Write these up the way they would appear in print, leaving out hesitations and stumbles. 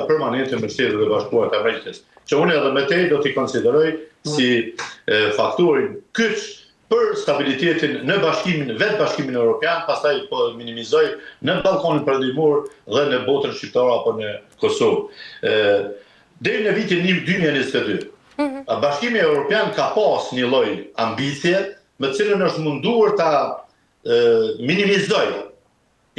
permanente me Shtetet e Bashkuara të Amerikës, që unë edhe më tej do t'i konsideroj si faktorin kyç për stabilitetin në bashkimin, vetë Bashkimin Europian, pastaj po minimizoj në Ballkanin Perëndimor dhe në botën shqiptare apo në Kosovë. Deri në vitin 2022, mhm. Bashkimi Europian ka pas një lloj ambicie me të cilën është munduar ta minimizoj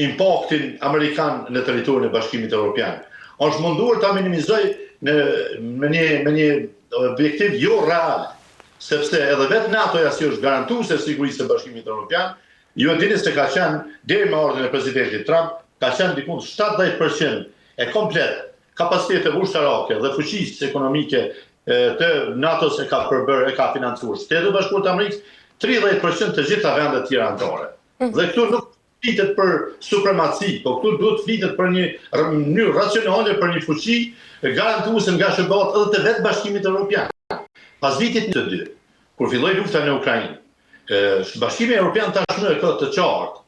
impaktin amerikan në territorin e Bashkimit Evropian. Është munduar ta minimizoj në me një me një objektiv jo real, sepse edhe vetë NATO-ja si është garantuese e sigurisë së Bashkimit Evropian, ju e dini se ka qenë deri me ardhjen e presidentit Trump, ka qenë diku 70% e komplet kapaciteteve ushtarake dhe fuqisë ekonomike të NATO-s e ka përbërë, e ka financuar Shtetet e Bashkuara të Amerikës, 30% të gjitha vendet tjera anëtare. Mhm. Dhe këtu nuk flitet për supremaci, po këtu duhet flitet për një mënyrë racionale për një fuqi garantuese nga SHBA-t edhe të vetë Bashkimit Evropian. Pas vitit 22, kur filloi lufta në Ukrainë, Bashkimi Evropian tashmë e ka të qartë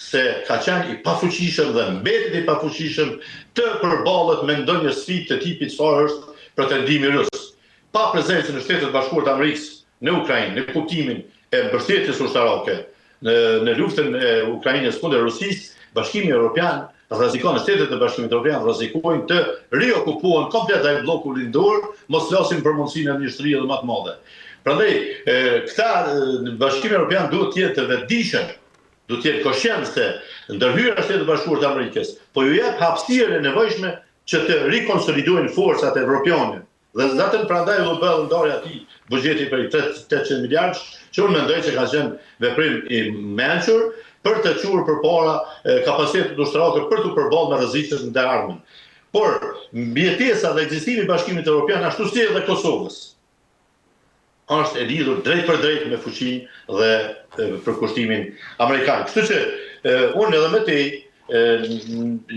se ka qenë i pafuqishëm dhe mbetet i pafuqishëm të përballet me ndonjë sfidë të tipit çfarë është pretendimi rus. Pa prezencën e Shteteve të Bashkuara të Amerikës në Ukrainë, në kuptimin e mbështetjes ushtarake në në luftën e Ukrainës kundër Rusisë, Bashkimi Evropian rrezikon, shtetet e Bashkimit Evropian rrezikojnë të riokupohen komplet ai blloku lindor, mos flasim për mundësinë e një shtrirje edhe më të madhe. Prandaj, këta në Bashkimin Evropian duhet të jetë të vetëdijshëm, duhet të jetë koshient se ndërhyrja e Shteteve të Bashkuara të Amerikës po ju jep hapësirën e nevojshme që të rikonsolidojnë forcat evropiane Dhe zaten prandaj u bë edhe ndarja e atij buxheti prej 800 miliardësh, që unë mendoj që ka qenë veprim i mençur për të çuar përpara kapacitetet ushtarake për t'u përballë me rreziqet në të ardhmen. Por mbijetesa dhe ekzistimi i Bashkimit Evropian ashtu si edhe Kosovës është e lidhur drejtpërdrejt me fuqinë dhe përkushtimin amerikan. Kështu që unë edhe më tej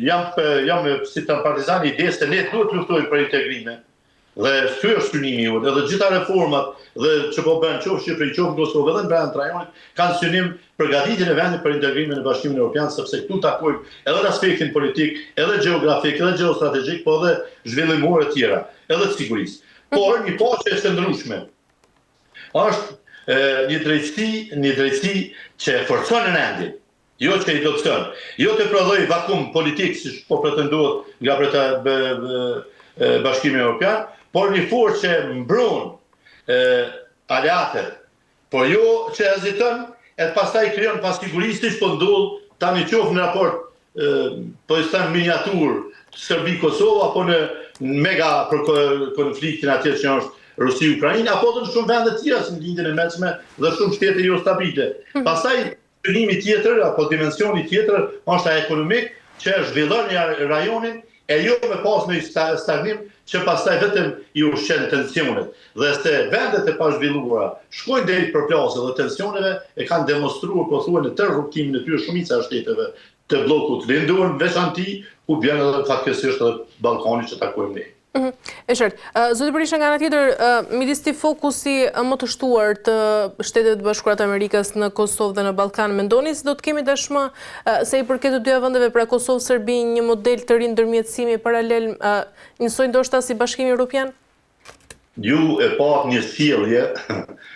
jam jam si të partizan i idesë se ne duhet të luftojmë për integrime dhe ky është synimi ynë, edhe gjitha reformat dhe që po bën qoftë Shqipëri, qoftë Kosovë edhe në brenda të rajonit kanë synim përgatitjen e vendit për integrimin në Bashkimin Evropian, sepse këtu takojmë edhe në aspektin politik, edhe gjeografik, edhe gjeostrategjik, po edhe zhvillimor e tjera, edhe të sigurisë. Por një paqe e qëndrueshme është një drejtësi, një drejtësi që e forcon rendin, jo që i dobëson, jo të prodhojë vakum politik siç po pretendohet nga preta Bashkimi Evropian, por një forcë që mbron aleatët Por jo që heziton e pastaj krijon pasiguri siç po ndodh tani qoftë në raport po i them miniaturë Serbi Kosovë apo në mega për konfliktin atje që është Rusi Ukrainë apo edhe në shumë vende të tjera si në Lindjen e Mesme dhe shumë shtete jo stabile. Mhm. Pastaj Synimi tjetër apo dimensioni tjetër është ai ekonomik që e zhvillon rajonin e jo me pas një stagnim që pastaj vetëm i ushqen tensionet. Dhe se vendet e pazhvilluara shkojnë drejt përplasjeve dhe tensioneve e kanë demonstruar pothuaj në tërë rrugëtimin e tyre shumica e shteteve të bllokut lindor në veçanti, ku bjen edhe fatkeqësisht edhe Ballkani që takojmë ne. Mhm. E qartë. Zoti Berisha nga ana tjetër, midis këtij fokusi më të shtuar të Shteteve të Bashkuara të Amerikës në Kosovë dhe në Ballkan, mendoni se do të kemi tashmë sa i përket të dyja vendeve, pra Kosovë, Serbi, një model të ri ndërmjetësimi paralel, njësoj ndoshta si Bashkimi Evropian? Ju e patë një sjellje,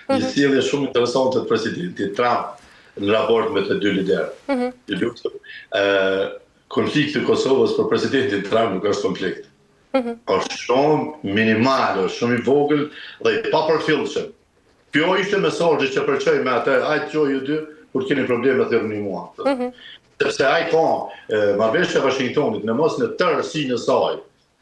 një mhm. sjellje shumë interesante të presidentit Trump në raport me të dy liderët. Mm -hmm. Konflikti i Kosovës për presidentin Trump nuk është konflikt. Mhm. Është shumë minimal, është shumë i vogël dhe i papërfillshëm. Kjo ishte mesazhi që përçoi me atë, hajt çoj ju dy, kur keni probleme thirrni mua. Mm -hmm. Sepse ai ka marrëveshja e Washingtonit në mos në tërësinë e saj,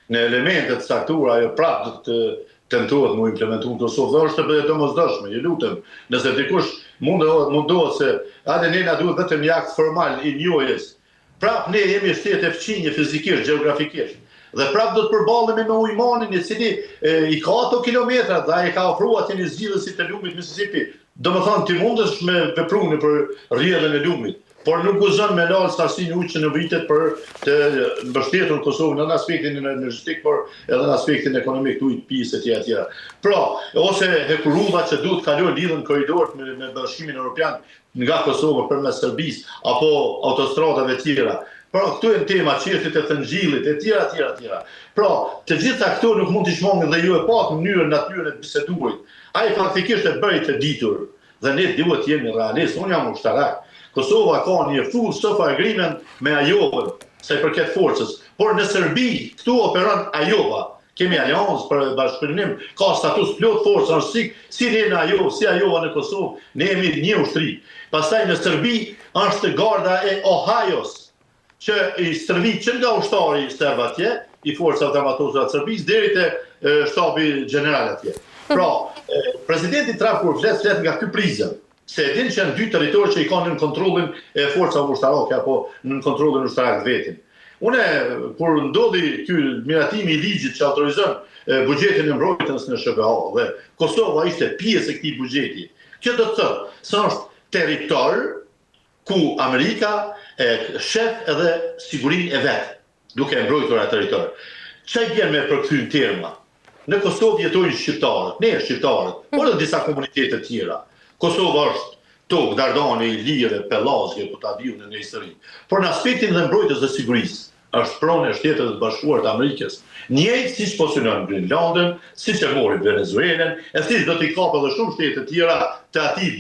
në elemente të caktuara ajo prapë do të tentohet mu implementu në Kosovë dhe është e domosdoshme, ju lutem, nëse dikush mundohet, mundohet se hajde ne na duhet vetëm një akt formal i njohjes Prapë ne jemi shtete fqinje fizikisht, gjeografikisht. Dhe prapë do të përballemi me Ujmanin i cili e, i ka ato kilometrat dhe ai ka ofruar atje një zgjidhje si të lumit Mississippi. Domethënë ti mundesh me vepru nëpër rrjedhën e lumit, por nuk guxon me lal sasinë ujë që nevojitet për të mbështetur Kosovën në aspektin energjetik, por edhe në aspektin ekonomik, të ujit pisë etj etj. Pra, ose hekurudha që duhet kalojë lidhen korridoret me, me Bashkimin Evropian nga Kosova përmes Serbisë apo autostradave tjera. Pra, këto janë tema, çështjet e Thëngjillit e tjera, tjera, tjera. Pra, të gjitha këto nuk mund t'i shmangin dhe ju e patë mënyrën, natyrën e të biseduarit. Ai faktikisht e bëri të ditur dhe ne duhet të jemi realistë. Unë jam ushtarak. Kosova ka një full SOFA agreement me Ajovën sa i përket forcës, por në Serbi këtu operon Ajova. Kemi aleancë për bashkëpunim, ka status plot forcë, është si, si ne në Ajovë, si Ajova në Kosovë, ne jemi një ushtri. Pastaj në Serbi është garda e Ohajos, që i stërvit që nga ushtari serb atje, i forcave të armatosura të Serbisë, deri te shtabi gjeneral atje. Pra, presidenti Trump kur flet, flet nga ky prizëm, se e din që janë dy territore që i ka nën kontrollin e forcave ushtarake apo nën kontrollin ushtarak të vetin. Une, kur ndodhi ky miratimi i ligjit që autorizon buxhetin e mbrojtjes në SHBA dhe Kosova ishte pjesë e këtij buxheti, kjo do të thotë se është territor ku Amerika e shef edhe sigurinë e vet, duke e mbrojtur atë territor. Ça i bjen me përkthy në terma? Në Kosovë jetojnë shqiptarët, ne shqiptarët, por edhe disa komunitete tjera. Kosova është tokë dardane, ilire, pellazge, ku ta di unë në histori. Por në aspektin dhe mbrojtjes dhe sigurisë, është pronë e Shteteve të Bashkuara të Amerikës, njëjtë siç po synon Grenlandën, siç e mori Venezuelën, e siç do t'i kapë edhe shumë shtete të tjera të atij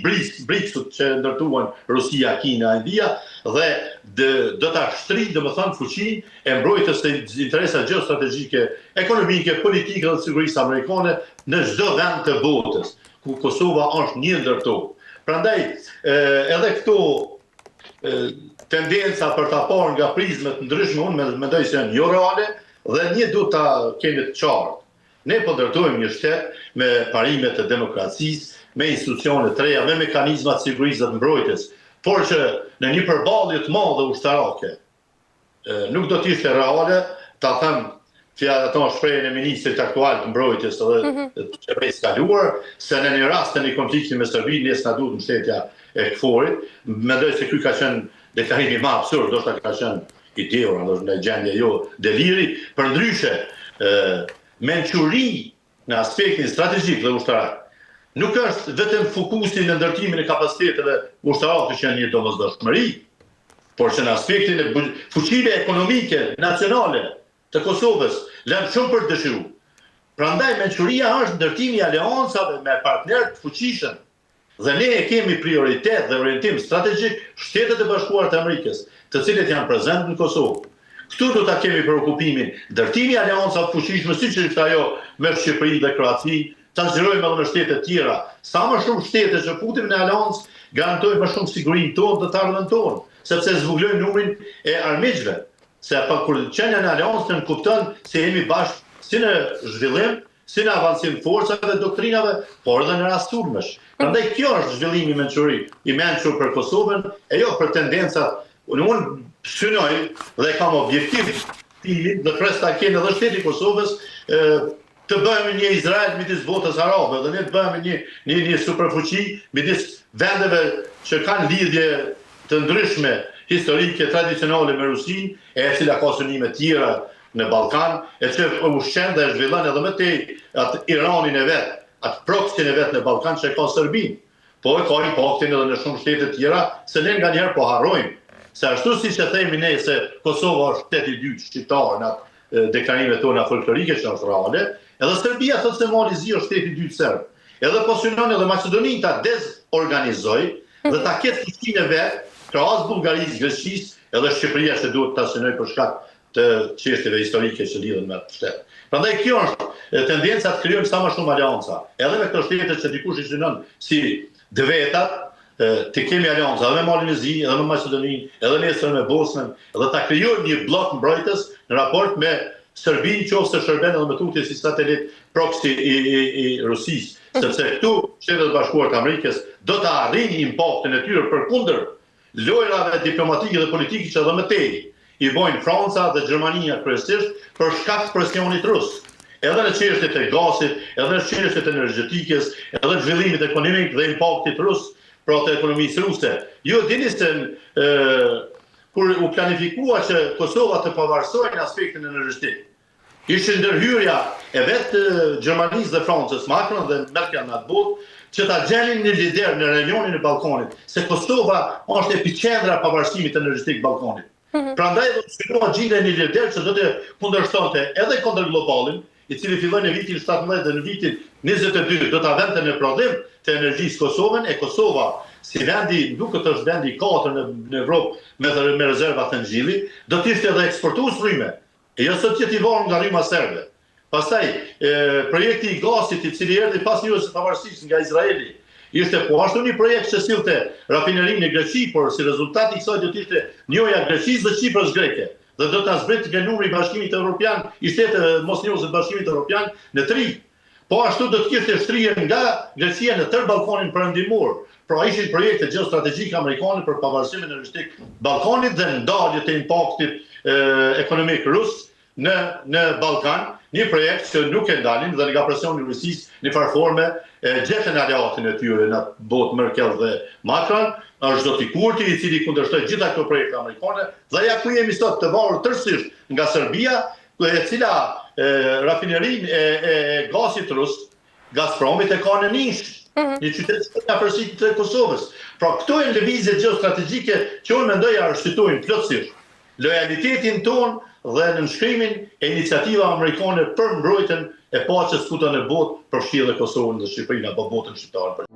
BRICS-ut që ndërtuan Rusia, Kina, India, dhe do ta shtrijë, domethënë, fuqinë e mbrojtjes së interesave gjeostrategjike, ekonomike, politike dhe të sigurisë amerikane në çdo vend të botës, ku Kosova është një ndër to. Prandaj, edhe këto tendenca për ta parë nga prizme të ndryshme, unë mendoj se janë jo reale dhe një duhet ta kemi të qartë. Ne po ndërtojmë një shtet me parime të demokracisë, me institucione të reja, me mekanizma të sigurisë dhe të mbrojtjes, por që në një përballje të madhe ushtarake, Nuk do të ishte reale, ta them fjalën ato shprehjen e ministrit aktual të mbrojtjes dhe mm -hmm. të qeverisë kaluar, se në një rast të një konflikti me Serbinë, ne s'na duhet mbështetja e KFOR-it, mendoj se ky ka qenë deklarimi më absurd, ndoshta ka qenë i dehur, ndoshta në gjendje jo deliri, përndryshe, mençuri në aspektin strategjik dhe ushtarak, nuk është vetëm fokusi në ndërtimin e kapaciteteve ushtarake që janë një domosdoshmëri, por që në aspektin e fuqive ekonomike nacionale të Kosovës lënë shumë për të dëshiruar. Prandaj mençuria është ndërtimi i aleancave me partnerë të fuqishëm Dhe ne e kemi prioritet dhe orientim strategjik Shtetet e Bashkuara të Amerikës, të cilët janë prezent në Kosovë. Këtu do ta kemi preokupimin, ndërtimi i aleancave të fuqishme siç është ajo me Shqipërinë dhe Kroacinë, ta zgjerojmë edhe me shtete të tjera. Sa më shumë shtete që futim në aleancë, garantojmë më shumë sigurinë tonë dhe të ardhmen tonë, sepse zvogëlojmë numrin e armiqve. Se pa kur qenia në aleancë nënkupton se jemi bashkë si në zhvillim, si në avancim të forcave dhe doktrinave, por edhe në rast sulmesh. Prandaj kjo është zhvillimi i mençuri, i mençur për Kosovën, e jo për tendencat. Unë unë synoj dhe kam objektiv timin dhe pres ta kenë edhe shteti i Kosovës e, të bëhemi një Izrael midis botës arabe dhe ne të bëhemi një një një superfuqi midis vendeve që kanë lidhje të ndryshme historike tradicionale me Rusinë, e cila ka synime tjera në Ballkan, e që e ushqen dhe e zhvillon edhe më tej atë Iranin e vet, atë proksin e vet në Ballkan që e ka Serbinë. Po e ka impaktin edhe në shumë shtete tjera, se ne nganjëherë po harrojmë se ashtu siç e themi ne se Kosova është shtet i dytë shqiptar në atë deklarimet tona folklorike që është reale, edhe Serbia thotë se Mali i Zi është shteti i dytë serb. Edhe po synon edhe Maqedoninë ta dezorganizojë dhe ta ketë fuqinë e vet krahas Bullgarisë, Greqisë, edhe Shqipëria që duhet ta synojë për shkak të çështjeve historike që lidhen me atë shtet. Prandaj kjo është tendenca të krijojmë sa më shumë aleanca, edhe me këto shtete që dikush i synon si të vetat, të kemi aleanca edhe me Malin e Zi, edhe me Maqedoninë, edhe nesër me Bosnën, dhe ta krijojmë një bllok mbrojtës në raport me Serbinë, qoftë se shërben edhe më tutje si satelit proxy i, i, i Rusisë, sepse këtu Shtetet e Bashkuara të Amerikës do ta arrijnë impaktin e tyre përkundër lojërave diplomatike dhe politike që edhe më tej i bojnë Franca dhe Gjermania kryesisht për shkak të presionit rus, edhe në çështjet e gazit, edhe në çështjet e energjetikës, edhe në zhvillimit ekonomik dhe impaktit rus, pra të ekonomisë ruse. Ju e dini se e, kur u planifikua që Kosova të pavarësohej në aspektin energjetik, Ishte ndërhyrja e vetë Gjermanisë dhe Francës, Macron dhe Merkel në atë botë, që ta gjenin një lider në rajonin e Ballkanit, se Kosova është epiqendra e pavarësimit energjetik të Ballkanit. Mhm. Prandaj edhe u synua gjendja e një lider që do të kundërshtonte edhe kundër-globalin, i cili filloi në vitin 17 dhe në vitin 22 do ta vente në prodhim të energjisë Kosovën, e Kosova si vendi, duket është vendi i katër në, në Evropë me, me rezerva thëngjilli, do të ishte edhe eksportues rryme, e jo sot jetë i varur nga rryma serbe. Pastaj, projekti i gazit i cili erdhi pas njohjes së pavarësisë nga Izraeli, ishte po ashtu një projekt që sillte rafinerinë në Greqi, por si rezultat i kësaj do të ishte njohja e Greqisë dhe Qipros greke dhe do të na zbritte numri i Bashkimit Evropian, i shteteve mosnjohëse të Bashkimit Evropian në tri. Po ashtu do të kishte shtrirje nga Greqia në tërë Ballkanin Perëndimor. Pra ishin projekte gjeostrategjike amerikane për pavarësimin energjetik të Ballkanit dhe ndalje të impaktit ekonomik rus në në Ballkan, një projekt që nuk e ndalin dhe nga presioni i Rusisë në farë forme e gjetën aleatin e tyre në atë botë Merkel dhe Macron, është zoti Kurti i cili kundërshtoi gjitha këto projekte amerikane dhe ja ku jemi sot të varur tërësisht nga Serbia, e cila rafinerinë e, e, e gazit rus, Gazpromit e ka në Nish, mm -hmm. një qytet në afërsi të Kosovës. Pra këto janë lëvizje gjeostrategjike që unë mendoj arsyetojnë plotësisht lojalitetin tonë dhe nënshkrimin e iniciativave amerikane për mbrojtjen e paqes kudo në botë, përfshi edhe Kosovën dhe Shqipërinë apo botën shqiptare.